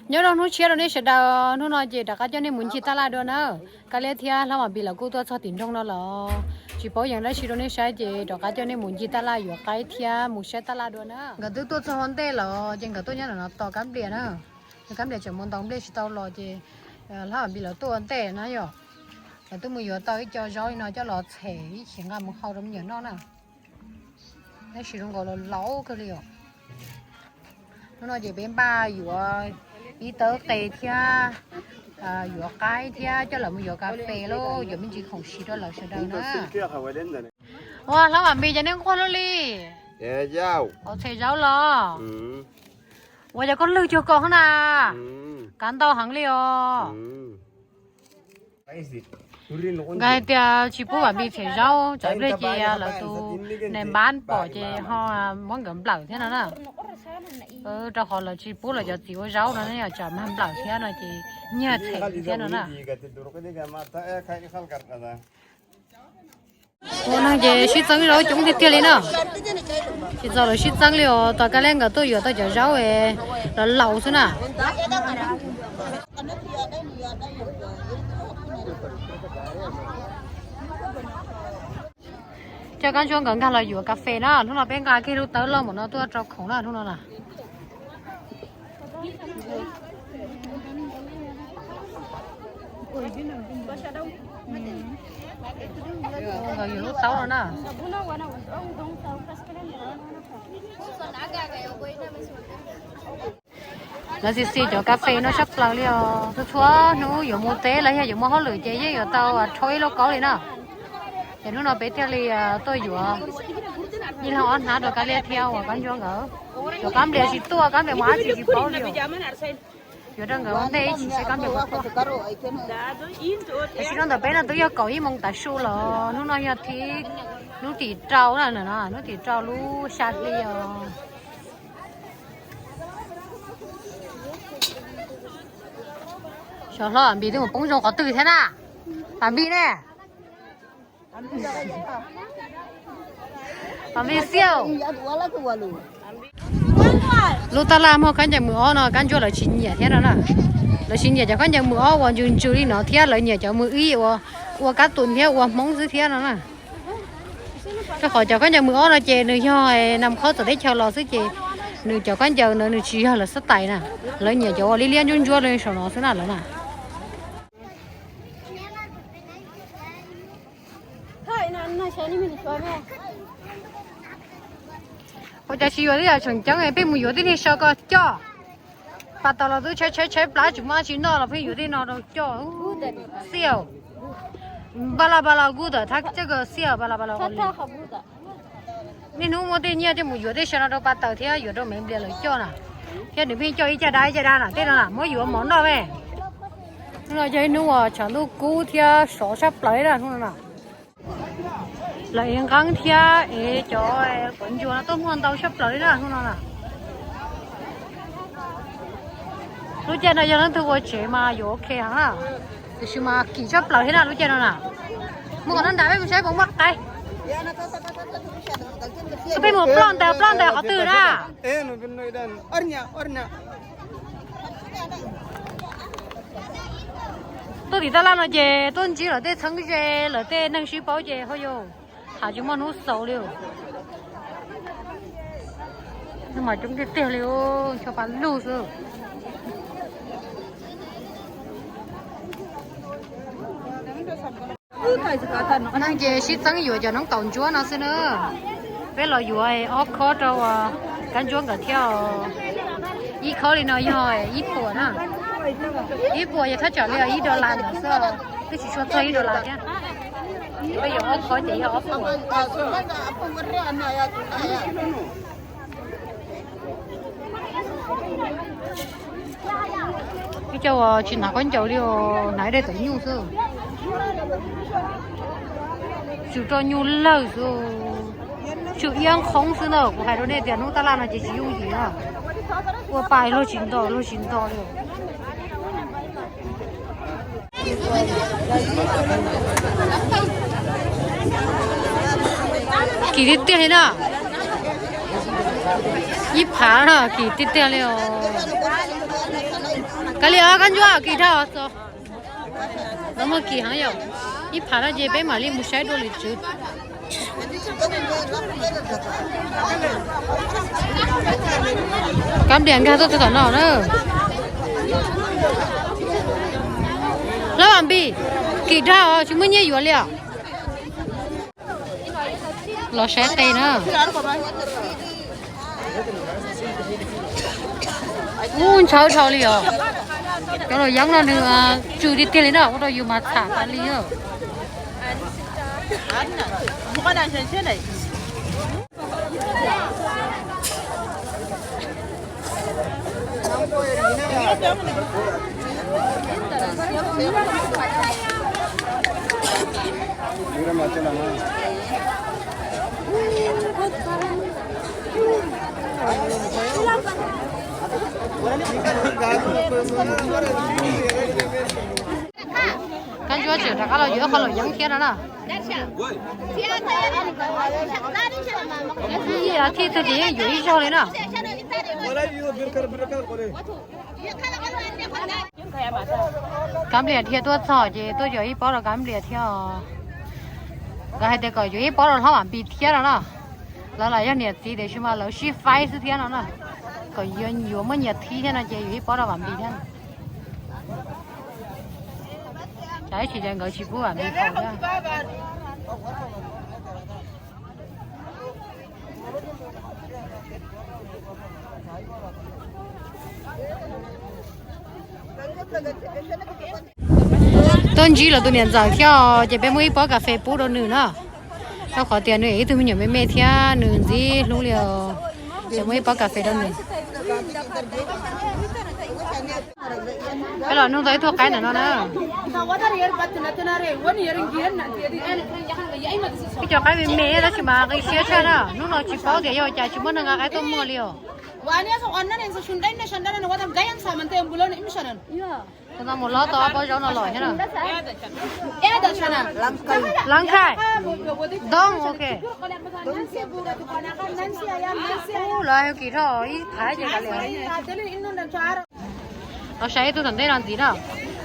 Nyob zoo hnub tshiab rau nej sawv daws, hnub no ces rov qab coj nej mus ncig taj laj dua na. Kab Liab thiab Hlob Vam Npis lawv kuj tuaj txog tim nroog no lawm, tsis paub yees dab tsi rau nej saib ces rov qab coj nej mus ncig taj laj yuav qaib thiab mus saib taj laj dua na. Nkawd twb tuaj txog ua ntej lawm ces nkawd tuaj nyob ntawm no tos Kab Nplias na. Ces Kab Nplias tseem mus ntaus nplej tsis tau los ces Hlob Vam Npis lawv tuaj ua ntej na yom. Lawv twb mus yuav tau ib co zaub li no coj los txhem ib chim nqa mus hau rau me nyuam noj na. Tab sis zoo nkaus los laus kawg li os. Hnub no ces peb npaj yuav ib tawb qe thiab yuav qaib thiab coj lawv mus yuav kas fes lauj, yuav me ntsis khoom siv rau lawv sawv daws na. Ua Hlob Vam Npis, cas nej nquag luaj li? Txhem zaub los? Ua cas koj lwg cuag ko hov na? Kav ntau heev li os. Nkawd hais tias tsis pub Vam Npis txhem zaub, tsam ib pliag ces lawv tus nais npab pom ces ho muab nkawd nplawm thiab no na. Rau qhov lawv tsis pub lawv cov txiv ua zaub no, tsam mag nplawm thiab no ces nyiag txhem thiab no na. Ua neeg ces sib txeeb zaub coob tiag tiag li na. Tsis txog lawv sib txeeb li os, tos Kab Liab nkawd tuaj yuav tau cov zaub los laus xwb na. Coj Kab Ntsuab nkawd nkag los yuav kas fes na, hnub no peb nqa kiag lub tawb loj npaum no tuaj rau khoom na hnub no na. Nkawd yuav lub taub no na. Lawv xis xis cov kas fes no sab plaws li os. Txhua txhua hnub yuav mus teb los yog yuav muaj hauj lwm ces yeej yuav tau rhaub ib lauj kaub li na. Ces hnub no peb thiaj li tuaj yuav ib leeg ob hnab rau Kab Liab thiab uas Kab Ntsuab nkawd. Cov Kab Nplias tsis tuaj, Kab Nplias mus dab tsi tsis paub li. Yuav rau nkawd ua ntej ib chim seb Kab Nplias puas tuaj. Tam sim no ntawm peb no twb yog kaum ib moos tav su los hnub no yog thib, hnub tim rau na, hnub tim rau lub xya hli os. Xyov Hlob Vam Npis twb mus poob zoo qhov twg thiab na. Vam Npis ne? Vam Npis xiaus. Lub taj laj muaj khaub ncaws mwm ob no Kab Ntsuab lawv tsis nyiam thiab no na. Lawv tsis nyiam cov khaub ncaws mwm ob uas ntsws ntsws li no thiab lawv nyiam cov mwm ib uas ua kab tus thiab ua Hmoob xwb thiab no na. Rau qhov cov khaub ncaws mwm ob no ces nws yog nam khob txawv teb chaws los xwb ces nws cov khaub ncaws ntawd nws tsis yog lawv xab tais na. Lawv nyiam cov uas liab liab ntsuab ntsuab li saum no xwb na lawv na. Ua cas tsis yuav tej yam tseem ceeb, pheej mus yuav tej niag so ko coj. Pas taus los twb tshaib tshaib tshaib plab tsis muaj dab tsi noj los pheej yuav tej no rau coj. Xiaus. Ba la ba la gu tawm thab coj ko xiaus ba la ba la gu li. Niaj hnub muaj tej nyiaj coj mus yuav tej so no rau pas taws thiab yuav rau me nplias lawv coj na. Thiab nws pheej coj ib caj dab ib caj dab na, tej no na muab yuav mov noj me. Hnub no yog ib hnub uas tshav ntuj kub thiab sov sab plaws li na hnub no na. Lawv ev nqeeb thiab ev cov quav ntsuas no tuaj muag ntau sab plaws li na hnub no na. Lub caij no yog leej twg ua tsev mas yuav ok heev na, tiam sis mas kim sab plaws thiab na lub caij no na. Muaj qhov nab nram peb mus saib puas muaj qaib. Peb mus ploj ntawd ploj ntawd qhov twg na. Tuaj tim taj laj no ces tuaj ntsib lawv tej txheeb ze lawv tej neeg sib paub ces ho yus tham tsis muaj hnub xaus li. Mas coob tiag tiag li, ncho pa lug xwb. Ces sib txeeb yuav cov noob taum ntsuab no xwb na. Peb los yuav ob khob rau Kab Ntsuab nkawd thiab. Ib khob li no yog ib puas na. Ib puas yog thaj tsam li ib dollar ntawd xwb, twb tsis tshua txog ib dollar thiab. Peb yuav ob khob ces yog ob puas. Ib co uas tsis hnav khaub ncaws li os, hnav ib daim tawv nyuj xwb. Tsum rau nyuj lawg xwb, tsum iab qhoob xwb na. Kuv hais rau nej tias hnub taj laj no ces tsis yooj yim na, ua pa luag tsis nto luag tsis nto li. Kim tiag tiag li na, ib phav na, kim tiag tiag li os. Kav liam, kab ntsuab kim dhau txog. Lov muag kim heev yom. Ib phav no ces peb mam li mus saib dua lwm tswv. Kab nplias nkag tuaj txog tom no na. Hlob Vam Npis, kim dhau tsis muaj nyiaj yuav li os. Los saib tes na. Ub, ntshaw dhau li os. Cov los yeeb no nws tsw tiag tiag li na, ua rau yus mas txham tas li. Kab ntsuab tseem rov qab los yuav qhov los yeeb thiab no na. Ib thij txog ces yeej yuav ib zaug li na. Kab nplias dhia tuaj txog ces tuaj yuav ib pob rau kab nplias thiab os. Nkawd hais tias kom yuav ib pob rau hlob Vam Npis thiab no na. Lawv los yog niam txiv tiam sis mas lawv sib faib xwb thiab no na. Kom yuav muaj nyias thib thiab no ces yuav ib pob rau Vam Npis thiab. Tsam ib chim ces nkawd tsis pub Vam Npis faus thiab. Tuaj ntsib lawv tus niam ntxawm thiab ces peb muab ib pob kas fes pub rau nws na. Rau qhov tias nws ib tug me nyuam me me thiab nws ntxim hlub li os. Ces muab ib pob kas fes rau nws. Peb los nug tau ib tug qaib ntawm no na. Ib co qaib me me tab sis mas nqi siab tshaj na, hnub no tsis paub tias yog cas tsis muaj neeg nqa qaib tuaj muag li os. Kuv tau mus lob tau ob pob zaub no los thiab na. Lab khaij. Doob, ok. Ub, lawv yog kis dhau ib phav ces kav liam. Los saib ib tug tom ntej no ntxiv na.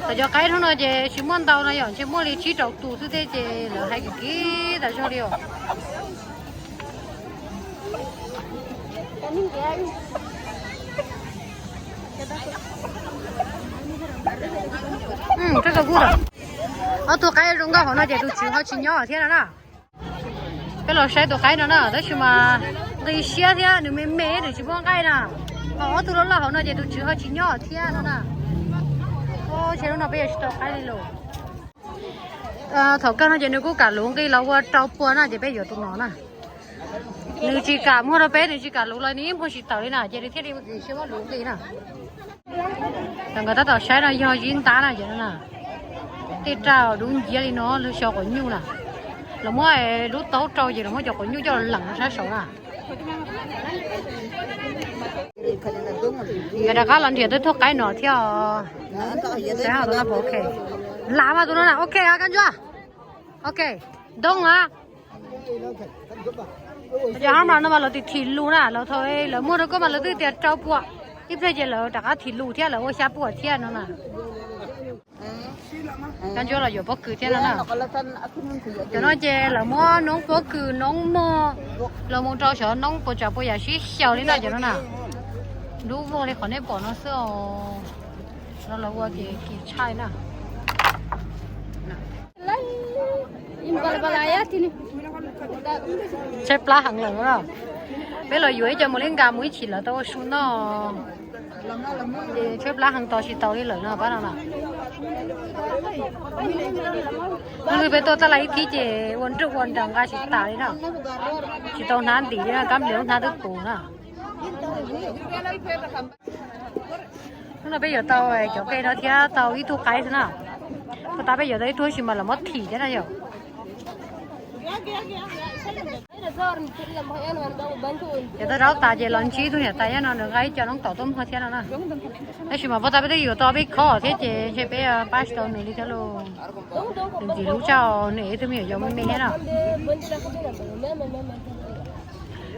Tam cov qaib hnub no ces tsis muaj ntau no yom, ntshe muaj li tsib rau tus xwb thiab ces lawv hais kiv kiv tas zog li os. Ob tug qaib zoo nkauj hauv no ces tus tswv ho tsis nyob thiab no na. Peb los saib tus qaib no na, tab sis mas nqi siab thiab nws me me nws tsis muaj nqaij na. Ho ob tug loj loj hauv no ces tus tswv ho tsis nyob thiab no na. Ces lub no peb yuav tsis tau qaib li lawm. Thaum kawg no ces nws kuj kam luv nqi los ua rau pua na ces peb yuav tus no na. Nws tsis kam muag rau peb, nws tsis kam luv los nws yeej muag tsis tawm li na ces nws thiaj li nqi siab muab luv nqi na. Tam nkawd tab tom saib no yog zib ntab na ces no na. Tej raj dub nciab li no lawv xyov quav nyuj na. Lawv muab lub taub rau ces lawv muab cov quav nyuj coj los leem rau sab saud na. Nkawd rov qab los nrhiav tau ib tug qaib no thiab os. Saib ho tus no puas ok. Lam mas tus no na ok, kab ntsuab. Ok, doob a. Cov hab mas no mas lawv tim thim lus na, lawv thaum lawv muag rau koj mas lawv twb tias rau puas, ib pliag ces lawv rov qab thim lus thiab lawv ua xya puas thiab no na. Kab ntsuab los yuav pob kws thiab no na. Cov no ces lawv muab noob pob kws noob mog los mus rau xyov noob puas tsav puas yam sib xyaw li na cov no na. Dub vog li qhov nej pom no xwb os. No lawv ua ces kim tshaj na. Tshaib plab heev lawm na. Peb los yuav ib co mus li nkas mus ib chim lawv tau ua su noj. Ces tshaib plab heev tos tsis tau li lawm no pab no na. Hnub twg peb tuaj taj laj ib thib ces ua nruj ua nraug nqa tsis tas li na. Tsis tau hnab ntim li na, kab nplias lub hnab twb puv na. Hnub no peb yuav tau cov qe no thiab tau ib tug qaib xwb na. Puag ta peb yuav tau ib tug sis mas los muab thim thiab na yom. Yuav tau zaub tas ces los ntsib ib tug niam tais nyob no nws nqa ib co noob tom tuaj muag thiab no na. Tab sis mas puag ta peb twb yuav tau peb khob thiab ces ntshe peb pab tsis tau nws li thiab lauj. Nws ntxim hlub tshaj, nws ib tug me nyuam yaus me me thiab na.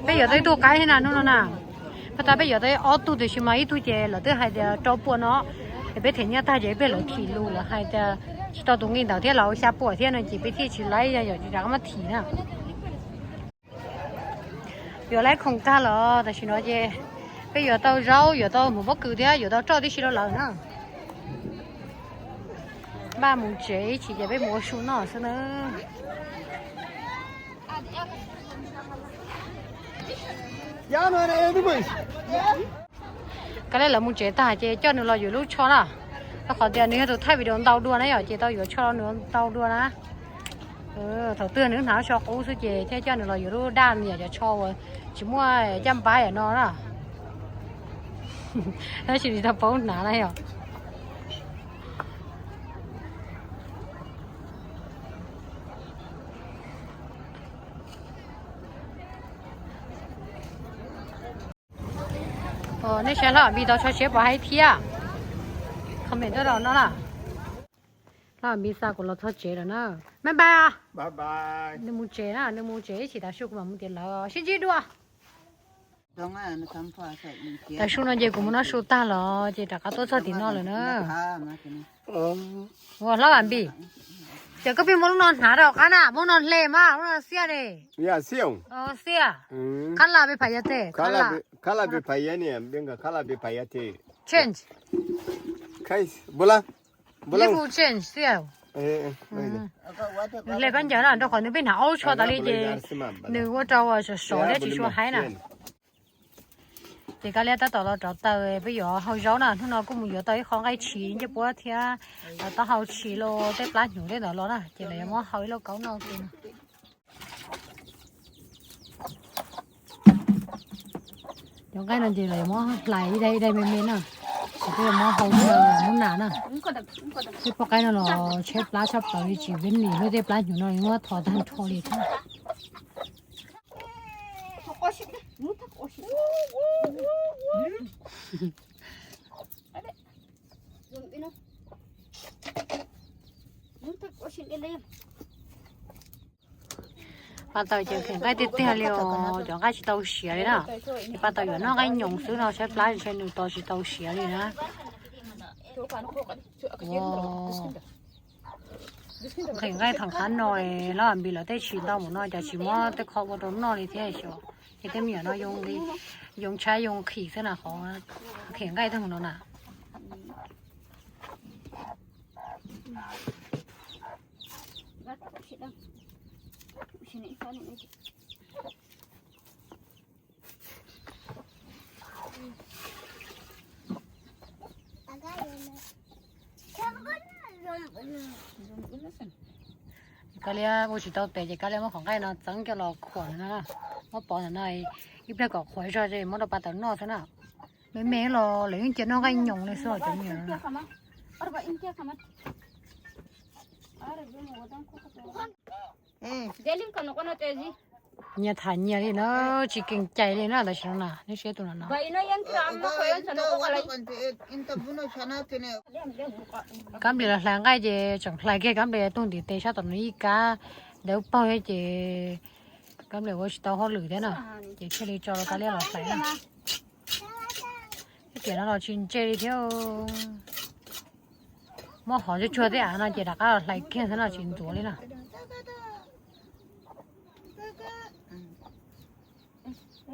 Peb yuav tau ib tug qaib thiab na hnub no na. Puag ta peb yuav tau ob tug tiam sis mas ib tug ces lawv twb hais tias rau puas no, Peb them nyiaj tag ces peb lawv thim lus lawm hais tias tsis tau tus nqi ntawd thiab los xya puas thiab no ces peb thiaj tsis laib, yog tsis rov qab muab thim na. Yuav laib khoom tag los tam sim no ces peb yuav tau zaub, yuav tau hmoov pob kws thiab yuav tau roj tib si rau lawm na. Npaj mus tsev ib chim ces peb mus ua su noj xwb na. Kav liam lawv mus tsev tag ces coj nws los yuav lub tsho na. Rau qhov tias nws yog tus thaij video ntau dua na yom, ces tau yuav tsho nws ntau dua na. Thaum twg nws hnav tsho qub xwb ces thiaj coj nws los yuav lub daj, yam cov tsho uas tsis muaj caj npab yam no na. Tab sis tsis tau paub hnav na yom. Nej saib Hlob Vam Npis tau txog tsev pom haib thiab. Comment tuaj rau no na. Hlob Vam Npis xa kuv los txog tsev lawm na. Bye bye. Nws mus tsev na, nws mus tsev ib chim tav su kuv mam mus tiav lawv sib ntsib dua. Tav su no ces kuv mus noj su tag los ces rov qab tuaj txog tim no lawm na. Ua Hlob Vam Npis, ces koj pheej muab lub no hnav rau qab na, muab no hle mas lub no xiaj ne. Xiaj. Khalaj peb phais yas tes, khalaj peb phais yas ne, change. Change xiaj. Nws hle khaub ncaws na, rau qhov nws pheej hnav aub tsho tas li ces nws ua rau sov sov thiab tsis sua haib na. Ces Kab Liab tab tom los rauv taws peb yuav hau zaub na, hnub no kuj mus yuav tau ib qho nqaij tshis ncej puab thiab taub hau tshis los tej plab hnyuv tej ntawd los na, ces lawv yuav muab hau ib lauj kaub noj kiag. Cov nqaij no ces lawv yuav muab hlais ib daim ib daim me me na, ces peb yuav muab hau mus nas na. Tej poj qaib no los tshaib plab tshaj plaws li, tsis ven nim lub tej plab hnyuv no muab thov tag nrho li thiab. Pab tau ces nqaij tiag tiag li os, cov nqaij tsis tau siav li na. Ces pab tau yuav noj nqaij nyoos xwb no, tshaib plab ntshe nws tos tsis tau siav li na. Nqhis nqaij thaum qab no, Hlob Vam Npis lawv tej tshis ntau mus no cas tsis muab tej qho ua rau noj li thiab xyov. Ces tej me nyuam no yoo tshaib yoo nqhis xwb na, qhov nqhis nqaij tag mus no na. Kab Liab ua tsis tau tes ces Kab Liab muab qhov nqaij no txeeb coj los khuam ntawm no, muab pov ntawm no, ib pliag kom qhuav zog ces muab rau pab tau noj xwb na. Me me los lawv yeej cia noj nqaij nyoos li xwb os cov me nyuam no. Nyias tham nyias li na, tsis kees cai li na tam sim no na, nej saib tus no no. Kab Nplis los hlais nqaij ces tseem hlais kiag Kab Nplis tug ntiv tes sab tom no ib kab dawb paug thiab ces Kab Nplis ua tsis tau hauj lwm thiab na, ces thiaj li tso rau Kab Liab los hlais na. Tej tiam no los tsis ntse li thiab. Muab hov tsuag tsuag tej av no ces rov qab los hlais kiag xwb no tsis ntxuav li na.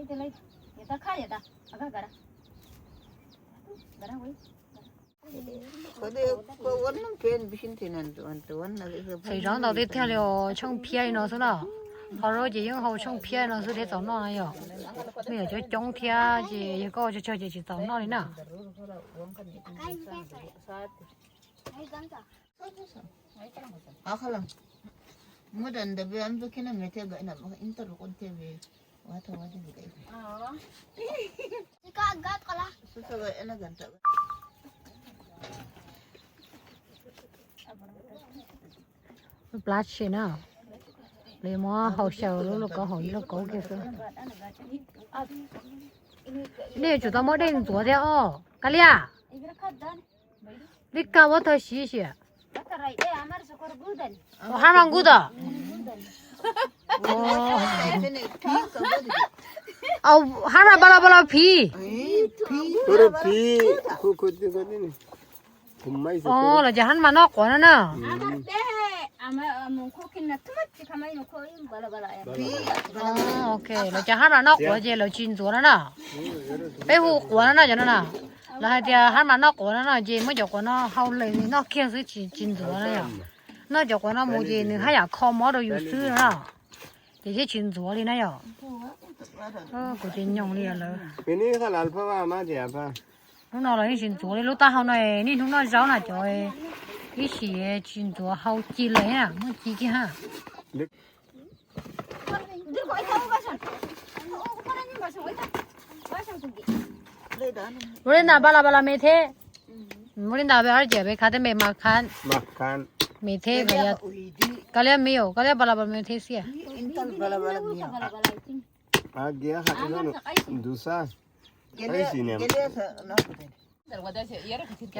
Txhais zaub ntau tiag tiag li os, tshooj phiab li no xwb na. Hau zaub ces yeej hau tshooj phiab li no xwb thiaj txaus noj na yom. Me nyuam coob coob thiab ces yog koj ua tsawg tsawg ces tsis txaus noj li na. Lub plab tshis na, lawv muab hau xyaw lub lauj kaub hauv ib lauj kaub kiag xwb. Nej yuav tsum tau muab dej ntxuav thiab os Kab Liab. Li kag muab tag siv siam. Hab no nkuj tom. Hab no pa lo pa lo phiv. Phiv. Os, lawv cov hab mas noj quav no na. Ok, lawv cov hab mas noj quav ces lawv tsis ntxuav no na. Peb hu quav no na cov no na. Lawv hais tias hab mas noj quav no no ces muab cov quav no hau lawm noj kiag xwb tsis ntxuav na yom. Noj cov quav no mus ces nws haj yam kho mob rau yus xwb no na. Ces thiaj tsis ntxuav li na yom. Kuv ces nyoos li lawm. Hnub no los yeej tsis ntxuav li lub taub hau no, niaj hnub noj zaub na cov ib sim tsis ntxuav hau ci lawm na, muaj ci kiag ha. Ua li ntawd ba la ba la me thiab. Ua li ntawd peb ob ceg peb khav tej me mas khav me thiab. Kab liab me yom, kab liab ba la ba la me thiab xwb. Cov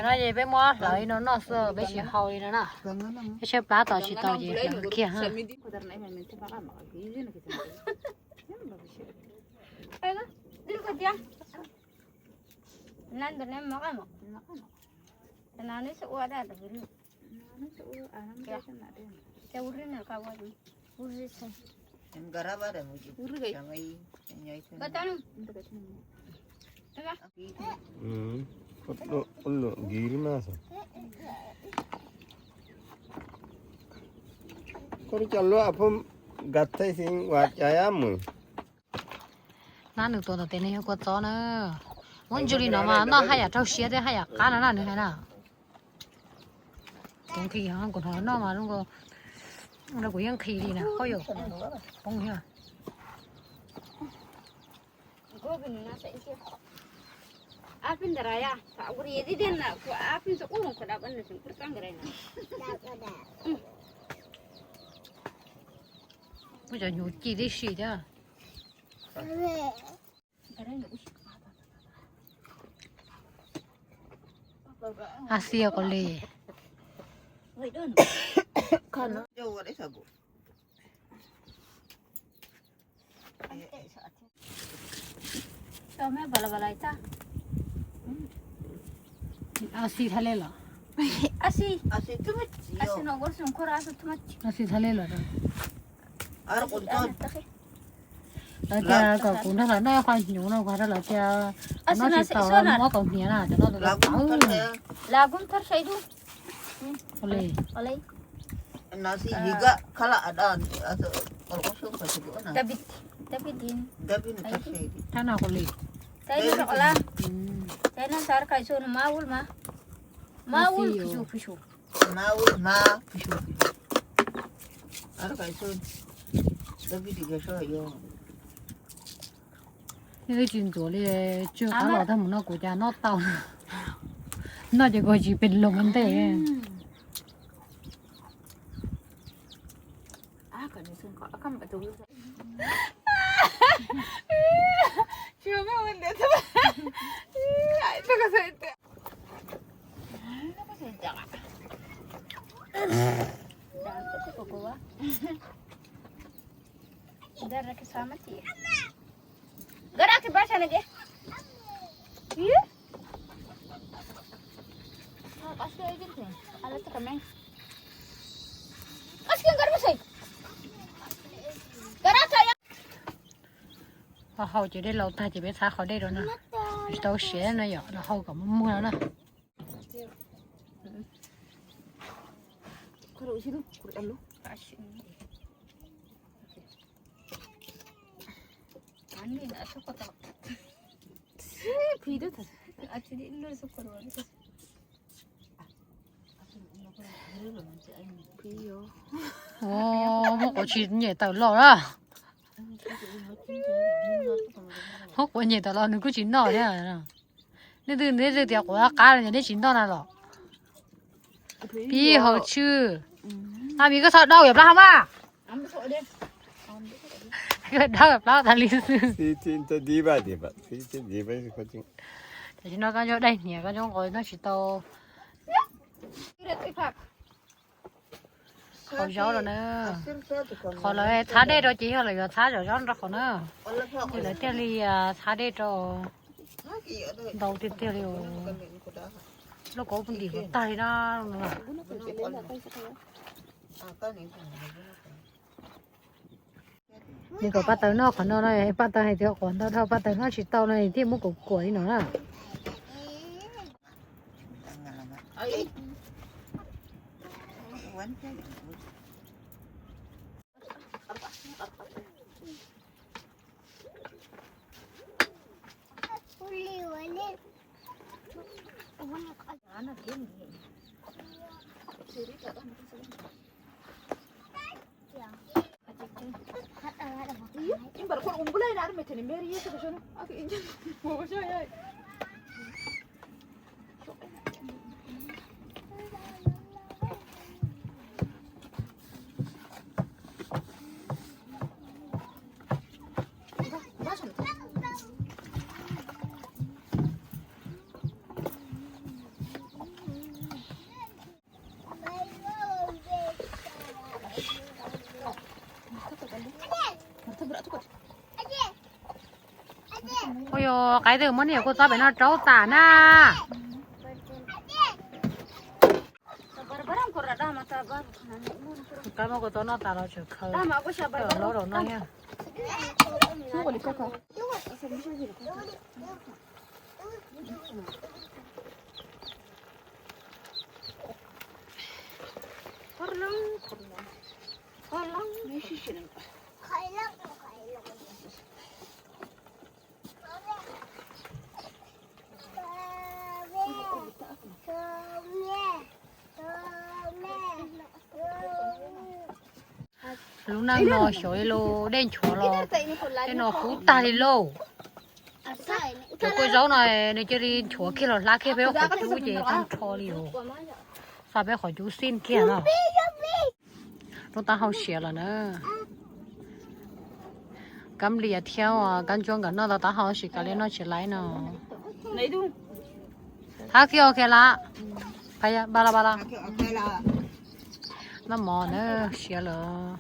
no ces peb muab hlawv li no noj xwb, peb tsis hau li no na. Peb tshaib plab tos tsis tau ces hlawv kiag ha. Koj cov luaj phooj nkas tej xi ua cas mus. Nab nws tuav ntawm tes no yog kua txob na. Muab ntsw li no mas noj haj yam raug siab thiab haj yam qab no na nws hais na. Kuv nqhis, kuv hnov noj mas, kuv yeej nqhis li na, koj yuav poob thiab. Muab cov hnyuv ci tib si thiab. A xi qos li. A xi thab le los? A xi thab le los? Lawv tias kom kuv nrog lawv noj qhov hnyuv no, kuv hais rau lawv tias noj tsis tau, muab kaus hniav na, cov no tau. Thab no kuv li. Nej twb tsis ntxuav li, tsw qab los tag mus no kuv cas noj tau. Noj ces kuv tsis pes loos ua ntej. Hau ces dej laus tag ces peb txhab qhov dej rau na. Tsis tau siav no yom, los hau kom muag muag no na. Muab quav tsis nyem tawm los na. Muab quav nyem tawm los nws kuj tsis noj thiab. Nej twb, nej twb tias quav qab los nej tsis noj na los. Pib hauv tswb. A, vim koj txhob dau yam plab hov mas. Koj dau yam plab tas li xwb. Tam sim no koj nco daig hniav koj nco nqos noj tsis tau. Qhov zaub los na. Qhov lawv txhab dej rau ces yog lawv yuav txhab zom zaub rau qhov na. Ces lawv thiaj li txhab dej rau ntau tiag tiag li os. Lauj kaub ntim kuv tag li na. Nws kom paj taws noj qhov no no, paj taws hais tias quav ntau dhau, paj taws noj tsis tau no thiaj muab kuam kuam li no na. Ua yog qaib twg muab niam kuj txob pem no rau tas na. Qaib muab kuv txob noj tas los tseem khaws hlaub rau no thiab. Lub neej no xyov li los dej nchuav los tej no kub tag li lauj. Cov kua zaub no nws cia li nchuav kiag los hlab kiag peb qhov cub ces tag nrho li os. Xa peb qhov cub xij kiag no. Lub taub hau siav lawm na. Kab lias thiab kab ntsuab nkawd noj tau taub hau tab sis kav liam noj tsis laib no. Thab kiag ua ke la. Ba la ba la. Noj mov na, siav lawm.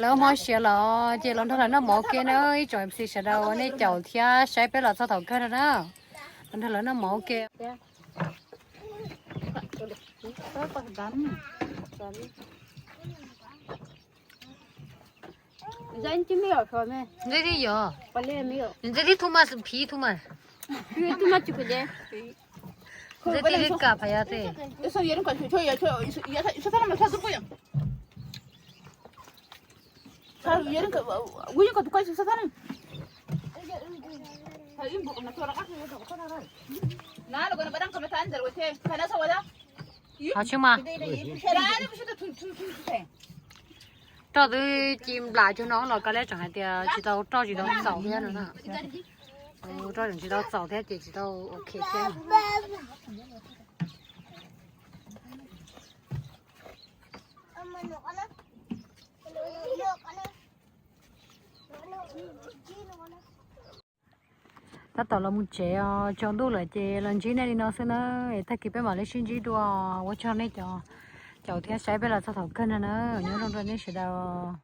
Lawv mob siav lawm ces los nrog lawv noj mov ua ke na ib tsoom M C sawv daws nej caum thiab saib peb los txog thaum kawg no na. Los nrog lawv noj mov ua ke. Ntxim thiab yog, ntxim thiab too much, phiv too much. Ntxim thiab li kam phaj yog tej. Ho tsis mas, roj twb ci nplas cuag no los koj li tseem hais tias tsis tau roj tsis tau txaus thiab no na. Roj tseem tsis tau txaus thiab ces tsis tau ok thiab. Tab tom los mus tsev os, tsaus ntuj lawm ces los ntsib nej li no xwb na. Tag kis peb mam li sib ntsib dua. Ua tsaug nej cov caum thiab saib peb los txog thaum kawg no na. Nyob zoo rau nej sawv daws.